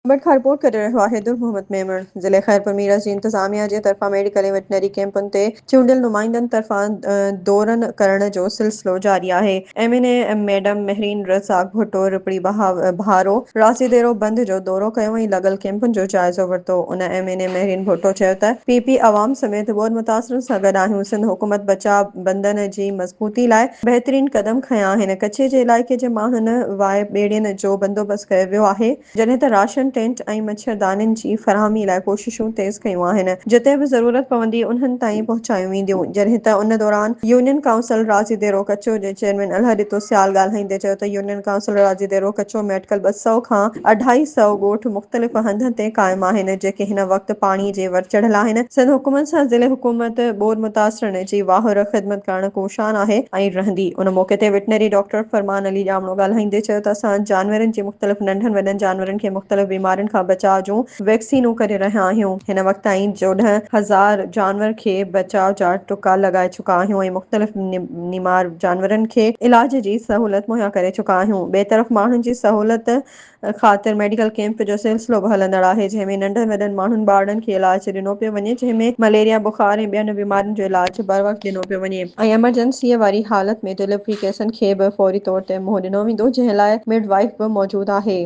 ٻٽ کان رپورٽ ڪري رهيو آهي در محمد ميمڻ. ضلعي خيرپور ميرس جي انتظاميا جي طرفان ميڊيڪل ۽ وٽنري ڪئمپن تي چونڊيل نمائندن طرفان دورن ڪرڻ جو سلسلو جاري آهي. M N A madam Mehreen Razzaq Bhutto Roopri Bharo Razidero بند جو دورو ڪيو ۽ لڳل ڪئمپن جو جائزو ورتو. ان M N A Mehreen Bhutto چيو ته پي پي عوام سميت ٻوڏ متاثرن سان گڏ آهيون، سنڌ حڪومت بچاء بندن جي مضبوطي لاء بهترين قدم کنيا آهن، ڪچي جي علائقي جي ماڻهن واء ٻيڙين جو بندوبست ڪيو ويو آهي. جڏهن ته راشن، ٽينٽ ۽ مڇردانين جي فراهمي لاء ڪوششون تيز ڪيون آهن، جتي به ضرورت پوندي انهن تائين پهچايون وينديون، جڏهن ته ان دوران يونين ڪائونسل راضي ديرو ڪچو جي چيئرمين الهڏتو سيال ڳالهائيندي چيو ته يونين ڪائونسل راضي ديرو ڪچو ۾ اٽڪل 200 کان اڍائي سئو ڳوٺ مختلف هنڌن تي قائم آهن، جيڪي هن وقت پاڻي جي ور چڙهيل آهن، سنڌ حڪومت سان ضلعي حڪومت ٻوڏ متاثرن جي واهر خدمت ڪرڻ ڪوشان آهي ۽ رهندي. ان موقعي تي وٽنري ڊاڪٽر فرمان علي ڄامڙو ڳالهائيندي چيو ته اسان جانورن جي مختلف ننڍن وڏن جانورن کي مختلف بيمارين کان بچاء جون ويڪسينون ڪري رهيا آهيون هن وقت تائين 14 هزار جانور کي بچاء جا ٽڪا لڳائي چڪا آهيون ۽ مختلف نيمار جانورن کي علاج جي سهولت مهيا ڪري چڪا آهيون ٻئي طرف ماڻهن جي سهولت خاطر ميڊيڪل ڪيمپ جو سلسلو به هلندڙ آهي جنهن ۾ ننڍن وڏن ماڻهن ٻارڙن کي علاج ڏنو پيو وڃي جنهن ۾ مليريا بخار ۽ ٻين بيمارين جو علاج بروقت ڏنو پيو وڃي ۽ ايمرجنسيء واري حالت ۾ ڊليوري ڪيسن کي به فوري طور تي منهن ڏنو ويندو جنهن لاء مڊ وائيف به موجود آهي.